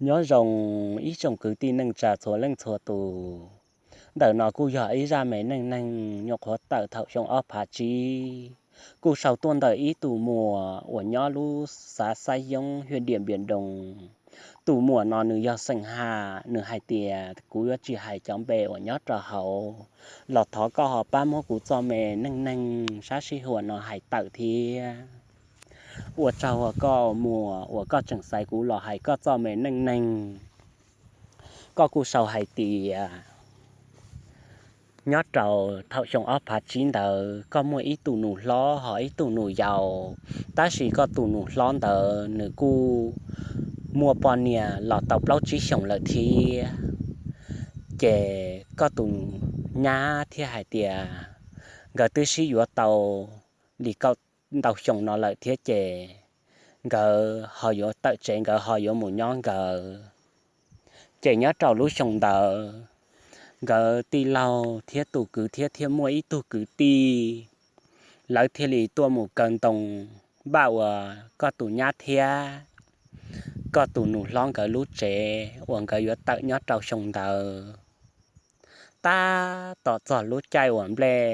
Nyob zoo ib tsoom kwv tij neej tsa txhua leej txhua tus. Ntawm no kuj yog ib zaj me neej neeg nyuam qhuav tawm thaum xyoo ob phav tsib, kuj sau tuaj ntawm ib tus muam uas nyob lub xav Xav Yoob, hiaj Diam Npiam Doo. Tus muam no nws yog xeem Ham, nws hais tias kuv yuav tsis hais cov npe uas nyob rau hauv, los thov koj ho pab muab kuv txoj me neej neeg sab sij huam no hais tawm thiab. Ua tsaug koj muam uas koj tseem xaiv kuv los hais koj txoj me neej neeg. Koj kuj sau hais tias nyob rau thaum xyoo ob phav tsib ntawd koj muaj ib tug nus hlob ho ib tug nus yau, tab sis koj tus nus hlob ntawd nws kuj muaj poj niam los tau plaub tsib xyoos lawm thiab. Ces koj tus nyab thiaj hais tias nkawd twb sib yuav tau li kaum ntau xyoo no lawm thiab ces nkawd ho yuav tawm tsev, nkawd ho yuav mus nyob nkawd. Ces nyob rau lub xyoo ntawd, nkawd tij laug thiab tus kwv thiab thiaj muaj ib tug kwv tij, lawv thiaj li tuaj mus kaw ntoo npaj uas koj tus nyab thiab koj tus nus hlob nkawd lub tsev uas nkawd yuav tawm nyob rau xyoo ntawd. Tab tom txog lub caij uas nplej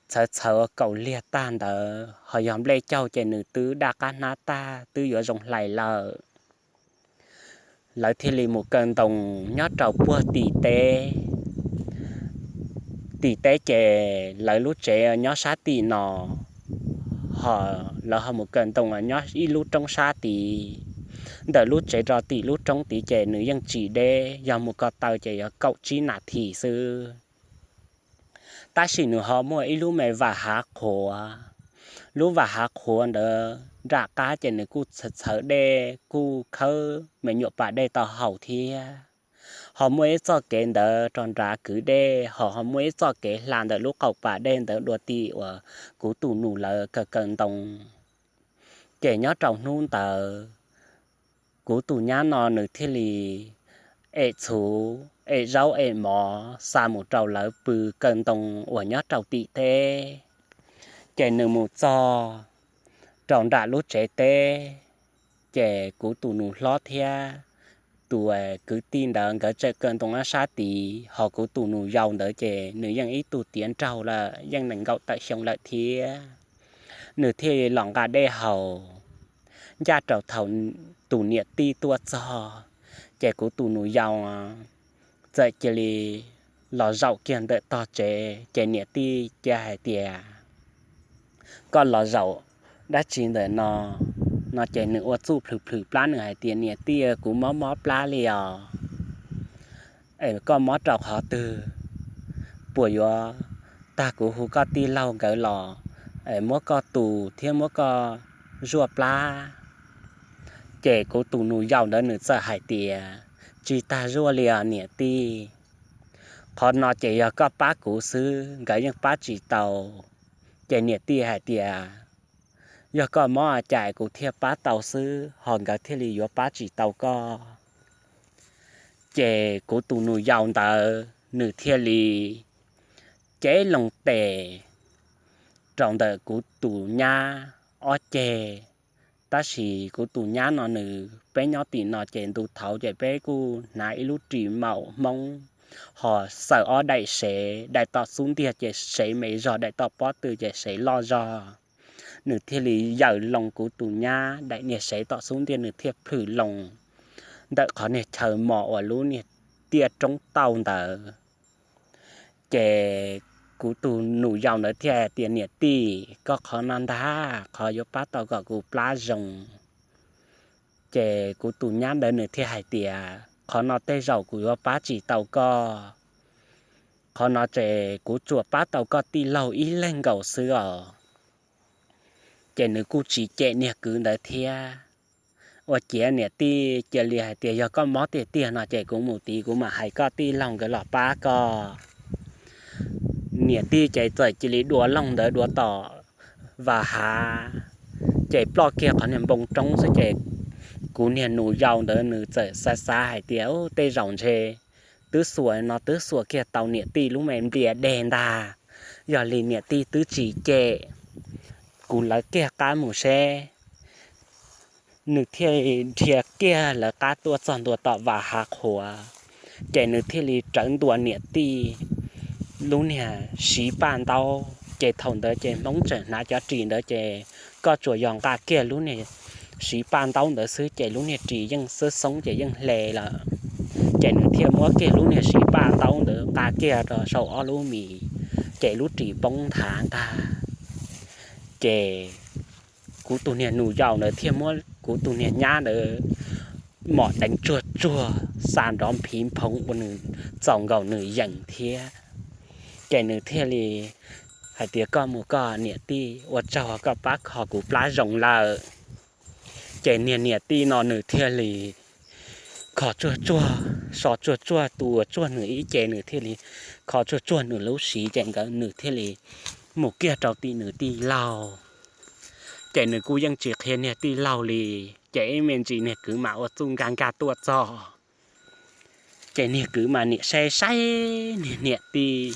txhawv txhawv kaum liag tag ntawd ho yog nplej caug ces nws twb daj qab hnab tag twb yuav zoo hlais lawm. Lawv thiaj li mus kaw ntoo nyob rau puag tim teb. Tim teb ces lawv lub tsev nyob sab tim no, ho lawv ho mus kaw ntoo nyob ib lub roob sab tid. Ntawm lub tsev rau tim lub roob tid ces nws yeej tsis deb, yog mus ko taw ces yog kaum tsib nas this xwb. Tab sis nws ho muaj ib lub me vam hav qhuav. Lub vam hav qhuav ntawd nram qab ces nws kuj txhawv dej, kuj khawb me nyuam pas dej tau haus thiab. Ho muaj ib txoj kev ntawd rau nrad kwv dej, ho ho muaj ib txoj kev hla ntawm lub qaum pas dej ntawd dua tim uas kuv tus nus lawv kaw kaw ntoo. Ces nyob rau hnub ntawd, kuv tus nyab no nws thiaj li em txhuv, em zaub, em mov xa mus rau lawv pw kaw ntoo uas nyob rau tim teb. Ces nws mus txog rau nram lub tsev teb, ces kuv tus nus hlob thiab tus kwv tij ntawd nkawd tseem kaw ntoo ob sab tid, ho kuv tus nus yau ntawd ces nws yeej ib tug tiav nraug lawm, yeej nees nkaum tawm xyoo lawm thiab. Nws thiaj los nqa dej haus, ncaj rau thaum tus niam tij tuaj txog, ces kuv tus nus yau txawm cia li los zaum kiag ntawm tog tsev, ces niam tij cia hais tias, koj los zaum dab tsi ntawm no? No ces nws ua txuj plhws plhws plab, nws hais tias, niam tij, kuv mob mob plab li os. Es koj mob rau qhov twg? Puas yuav tag kuv hu koj tij laug nkawd los muab koj tus thiab muab koj zuaj plab? Ces kuv tus nus yau ntawd nws txawm hais tias, tsis tag zuaj li os niam tij. Qhov no ces yog koj pab kuv xwb, nkawd yeej pab tsis tau. Ces niam tij hais tias, yog koj mob cas kuv thiaj pab tau xwb, ho nkawd thiaj li yuav pab tsis tau koj. Ces kuv tus nus yau ntawd nws thiaj li cev loo tes rau ntawm kuv tus nyab ob ceg. Tab sis kuv tus nyab no nws, peb nyob tim no ces ntu thaud ces peb kuj hnav ib lub ris maum Hmoob, ho xaws ob daim sev, daim tom xub ntiag ces sev me zog, daim tom pob tw ces sev loj zog. Nws thiaj li yaws loo kuv tus nyab daim niag sev tom xub ntiag, nws thiaj plhws loo ntawm qhov niag chaw mos uas lub niag tiaj roob tauj ntawd. Ces kuv tus nus yau ntawd thiaj hais tias, niam tij, koj qhov no ntag qhov yuav pab tau kom kuv plab zoo. Ces kuv tus nyab ntawd nws thiaj hais tias, qhov no tej zaum kuv yuav pab tsis tau koj. Qhov no ces kuv tsuas pab tau koj tij laug ib leeg nkaus xwb os. Ces nws kuj tsis cem niag kwv ntawd thiab. Ua ciav niam tij cia li hais tias, yog koj mob tiag tiag no ces kuv mus tid kuv mam hais koj tij laug nkawd los pab koj. Niam tij ces txawm cia li dua loog ntawd dua tom vas hav, ces ploj kiag qhov niag npoo roob xwb ces kuv niag nus yau ntawd nws txawm xav xav hais tias, u, tej zaum ntshe twb xuas no twb xuas kiag tau niam tij lub me nplias dej ntag. Yog li niam tij twb tsis cem, kuv lawv kiag qab mus seb nws thiaj li dhia kiag lawv qab tuaj txog ntua tom Vam Hav Qhuav, ces nws thiaj li rawv ntua niam tij lub niag siv paj ntaub. Ces thaum ntawd ces Hmoob tseem hnav cov ris ntawd ces koj tsuas yog nqa kiag lub niag siv paj ntaub ntawd xwb ces lub niag ris yeej xoob xoob ces yeej hle lawm. Ces nws thiaj muab kiag lub niag siv paj ntaub ntawd nqa kiag rau saum ob lub mis, ces lub ris poob nthav ntag. Ces kuv tus niag nus yau ntawd thiaj muab kuv tus niag nyab ntawd mom deev tsuag tsuag xa nrov phiv nphoov ua nws txaus nkaus nws yeem thiab. Ces nws thiaj li hais tias, koj mus koj niam tij, ua tsaug koj pab kho kuv plab zoo lawm. Ces niag niam tij no nws thiaj li kho tsuag tsuag, so tsuag tsuag tus uas tsuag nws ib ce, nws thiaj li kho tsuag tsuag nws lub siv ces nkawd nws thiaj li mus kiag rau tim nws tij laug. Ces nws kuj yeej tsis qhia niag tij laug li. Ces ib me ntsis niag kwv mas ua txuj nkag nkag tuaj txog. Ces niag kwv mas niam saib saib niag niam tij.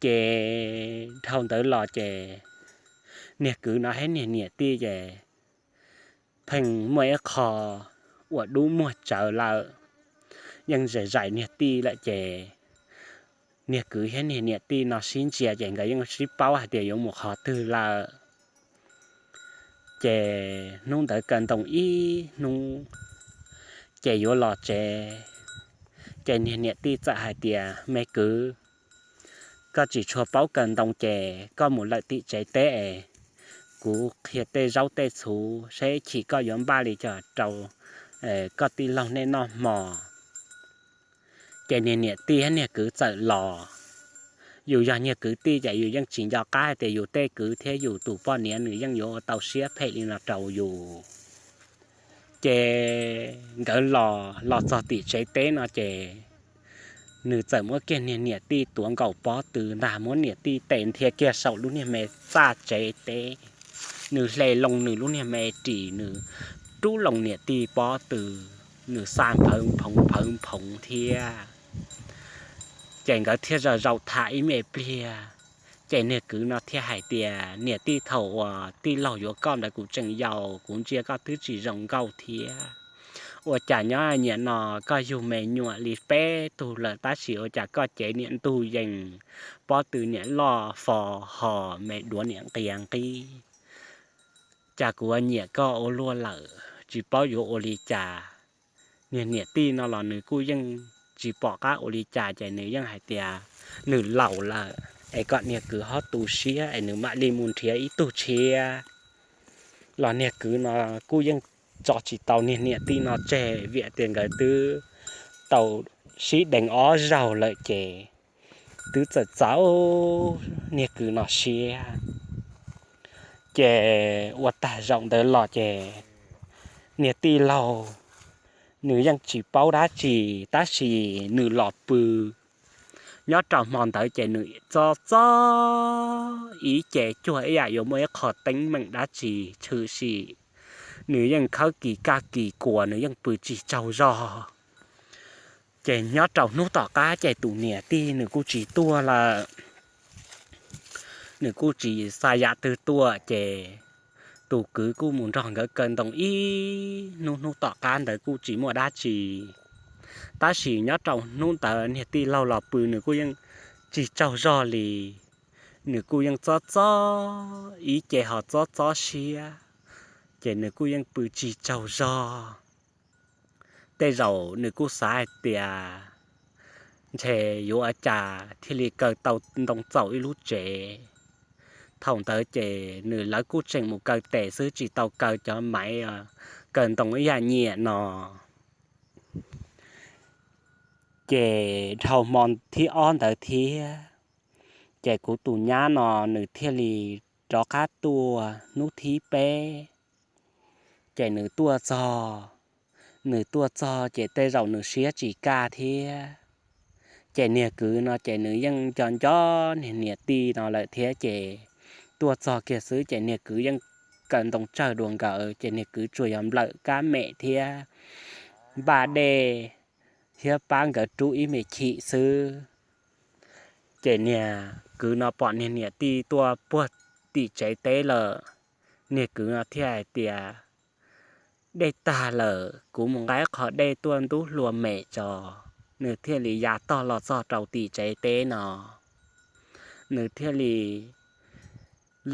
Ces dhau ntawd los ces niag kwv no thiab niag niam tij ces pheej muaj ib qho uas dub muag tsawv lawm, yeej zais zais niag tij lawm ces niag kwv thiab niag niam tij no sib ntsia ces nkawd yeej sib paub hais tias yuav mus qhov twg lawm. Ces hnub ntawd kaw ntoo ib hnub ces yuav los tsev, ces niag niam tij txawm hais tias, me kwv, koj tsis tshua paub kaw ntoo ces koj mus lawm tim tsev teb es kuv qhia tej zaub tej txhuv saib chim koj yuav npaj li cas rau koj tij laug nej noj hmo. Ces niag niam tij thiab niag kwv txawm los. Yus yog niag kwv tij ces yus yeej tsis nco qab hais tias yus tej kwv thiab yus tus poj niam nws yeej yuav ua tau siab phem li no rau yus. Ces nkawd los los txog tim tsev teb no ces nws txawm muab kiag niag niam tij tuav nkaus pob tw ntag, muab niam tij tes nthia kiag saum lub niag me txaj tsev teb. Nws hle loo nws lub niag me ris, nws rub loo niam tij pob tw, nws xa nphawv nphoov nphawv nphoov thiab. Ces nkawd thiaj zaum zaum tham ib me pliag, ces niag kwv no thiaj hais tias, niam tij, thaum uas tij laug yuav koj ntawd kuv tseem yau, kuv ntsia koj twb tsis zoo nkauj thiab. Ua cas nyob niaj no koj yug me nyuam li peb tug lawm tab sis ua cas koj cev niam ntug yees, pob tw niam loj fo hos, me duav niam nqia nqib, cas kuv nyiam koj ua luaj lawm tsis paub yuav ua li cas. Niag niam tij no los nws kuj yeej tsis pom qab ua li cas ces nws yeej hais tias nws laus lawm es kom niag kwv ho tu siab es nws mam li mus nrhiav ib tug tshiab. Los niag kwv no kuj yeej tso tsis tau niag niam tij no tseg vim tias nkawd twb tau sib deev ob zaug lawm ces twb txawm txaus niag kwv no siab. Ces ua tag zaum ntawd los ces niag tij laug nws yeej tsis paub dab tsi tab sis nws los pw. Nyob rau hmo ntawd ces nws txob txob ib ce cuag ib yam yuav muaj ib qho teeb meem dab tsi tshwm sim, nws yeej khawb kis kaj kis kuas, nws yeej pw tsis tsaug zog. Ces nyob rau hnub tom qab ces tus niam tij nws kuj tsis tuaj lawm, nws kuj tsis xa yam twg tuaj ces tus kwv kuj mus nrog nkawd kaw ntoo ib hnub, hnub tom qab ntawd kuj tsis muaj dab tsi. Tab sis nyob rau hnub ntawd niag tij laug los pw nws kuj yeej tsis tsaug zog li, nws kuj yeej txob txob ib ce ho txob txob siab, ces nws kuj yeej pw tsis tsaug zog. Tej zaum nws kuj xav hais tias ntshe yuav ua cas thiaj li kaw tau ntoo txaus ib lub tsev. Thaum ntawd ces nws lawv kuj tseem mus kaw tes xwb tsis tau kaw cov maiv kaw ntoo ib yam nyiam no. Ces dhau hmo thib ob ntawd thiab, ces kuv tus nyab no nws thiaj li rov qab tuaj hnub thib peb. Ces nws tuaj txog, nws tuaj txog ces tej zaum nws siab tsis kaj thiab. Ces niag kwv no ces nws yeej nco nco niag niam tij no lawm thiab ces tuaj txog kiag xwb ces niag kwv yeej kaw ntoo tsawg dua nkawd ces niag kwv tsuas yog nplawm kab mem thiab npaj dej thiab pab nkawd rub ib me chim xwb. Ces niag kwv no pom niag niam tij tuaj puag tim tsev teb lawm, niag kwv no thiaj hais tias, dej tag lawm, kuv mus nqa qho dej tuaj ntub hlua mem tso. Nws thiaj li ya tog los txog rau tim tsev teb no. Nws thiaj li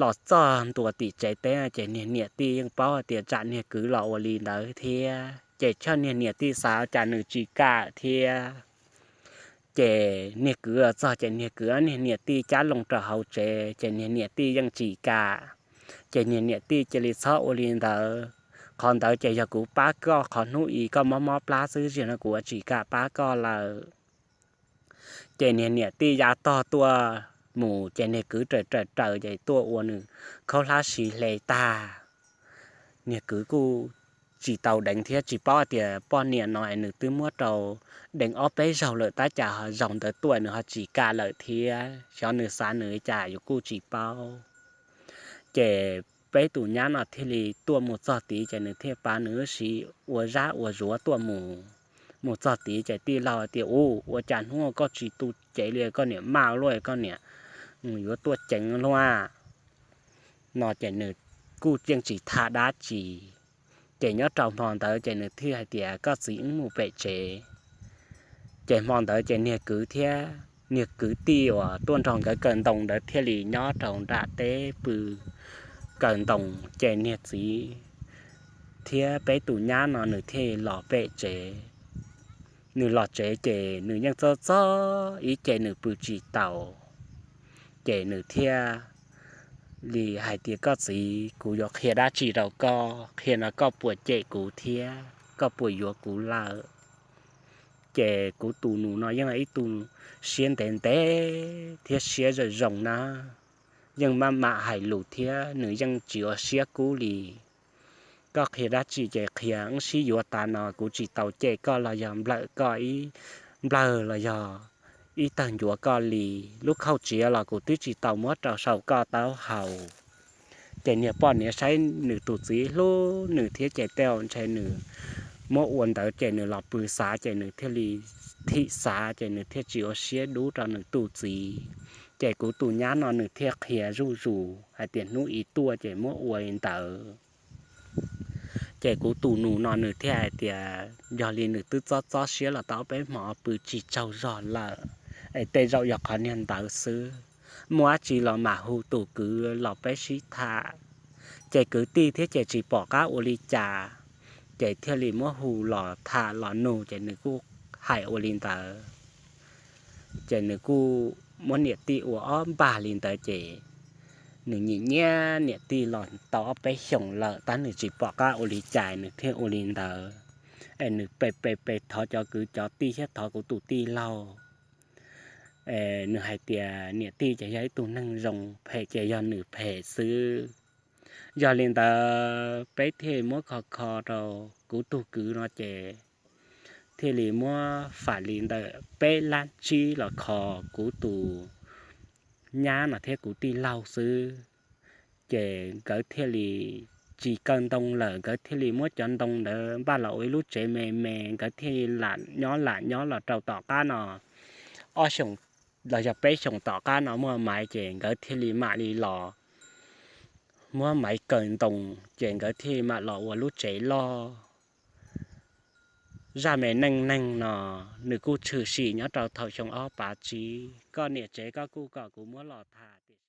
los txog ntua tim tsev teb ces niag niam tij yeej paub hais tias tsam niag kwv los ua li ntawd thiab, ces choj niag niam tij xav cas nws tsis kam thiab. Ces niag kwv los txog ces niag kwv niag niam tij cab loo rau hauv tsev ces niag niam tij yeej tsis kam. Ces niag niam tij cia li txhob ua li ntawd. Qhov ntawd ces yog kuv pab koj qhov hnub i koj mob mob plab xwb, ziag no kuv ua tsis kam pab koj lawm. Ces niag niam tij ya tog tuaj mus ces niag kwv raws raws raws ces tuaj ua nws khaub hlab siv hle tag. Niag kwv kuj tsis tau deev thiab tsis paub tias poj niam no nws twb muab rau deev ob peb zaug lawm tab cas zaug ntawd tuaj nws ho tsis kam lawm thiab, xyov nws xav nws cas yus kuj tsis paub. Ces peb tus nyab no thiaj li tuaj mus txog tid ces nws thiaj pab nws wb siv ua zab ua zuav tuaj mus. Mus txog tid ces tij laug tias, Ub, ua cas hnub koj tsis tu cev li, koj niam maj luaj, koj niam yuav tuaj ceev luaj no ces nws kuj yeej tsis tham dab tsi. Ces nyob rau hmo ntawd ces nws thiaj hais tias, Koj txiv, wb mus pem tsev. Ces hmo ntawd ces niag kwv thiab niag kwv tij uas tuaj nrog nkawd kaw ntoo ntawd thiaj li nyob rau nram teb pw kaw ntoo. Ces niag txiv thiab peb tus nyab no nws thiaj los pem tsev. Nws los tsev ces nws yeej txob txob ib ce nws pw tsis taus. Ces nws thiaj li hais tias, Koj txiv, kuv yuav qhia dab tsi rau koj, qhia no koj puas cem kuv thiab koj puas yuav kuv lawm? Ces kuv tus nus no yeej ib tug siab ntev ntev thiab siab zoo zoo na, yeej maj mam hais lus thiab nws yeej tsis ua siab kub li. Koj qhia dab tsi ces qhia, wb sib yuav tas no kuv tsis tau cem koj los yog nplawm koj ib nplawg los yog ib tawg ncuav koj li. Lub khauj tsiav los kuv twb tsis tau muab rau saum koj taub hau. Ces niag poj niam saib nws tus txiv hlub nws thiab ces tej ntshe nws muab ua ntawd ces nws los pw xav ces nws thiaj li thim xav ces nws thiaj tsis ua siab dub rau nws tus txiv. Ces kuv tus nyab no nws thiaj qhia zuj zus hais tias hnub i tuaj ces muab ua li ntawd. Ces kuv tus nus no nws thiaj hais tias yog li nws twb txob txob siab los tau ob peb hmo pw tsis tsaug zog lawm, es tej zaum yog qhov niag ntawd xwb. Muaj dab tsi los mam hu tus kwv los peb sib tham. Ces kwv tij thiab ces tsis pom qab ua li cas, ces thiaj li muab hu los tham los nug ces nws kuj hais ua li ntawd. Ces nws kuj muab niam tij ua ob npag li ntawd ces nws nyiam nyiam niam tij los tau ob peb xyoos lawm tab nws tsis pom qab ua li cas nws thiaj ua li ntawd. Es nws pe pe pe thov cov kwv cov tij thiab thov kuv tus tij laug. Nws hais tias niam tij ces yog ib tug neeg zoo, phem ces yog nws phem xwb. Yog li ntawd peb thiaj muab kho kho rau kuv tus kwv no ces thiaj li muab fam li ntawm peb lab tsib los kho kuv tus nyab no thiab kuv tij laug xwb. Ces nkawd thiaj li tsis kaw ntoo lawm, nkawd thiaj li muab cov ntoo ntawd npaj los ua ib lub tsev me me, nkawd thiaj li lam nyob lam nyob los rau tom qab no ob xyoos los yog peb xyoos tom qab no muaj maiv ces nkawd thiaj li mam li los muab maiv kaw ntoo, ces nkawd thiaj li mam los ua lub tsev loj. Zaj me neej neeg no nws kuj tshwm sim nyob rau thaum xyoo ob pas tsib, koj niam tsev koj kuj kom kuv muab los tham.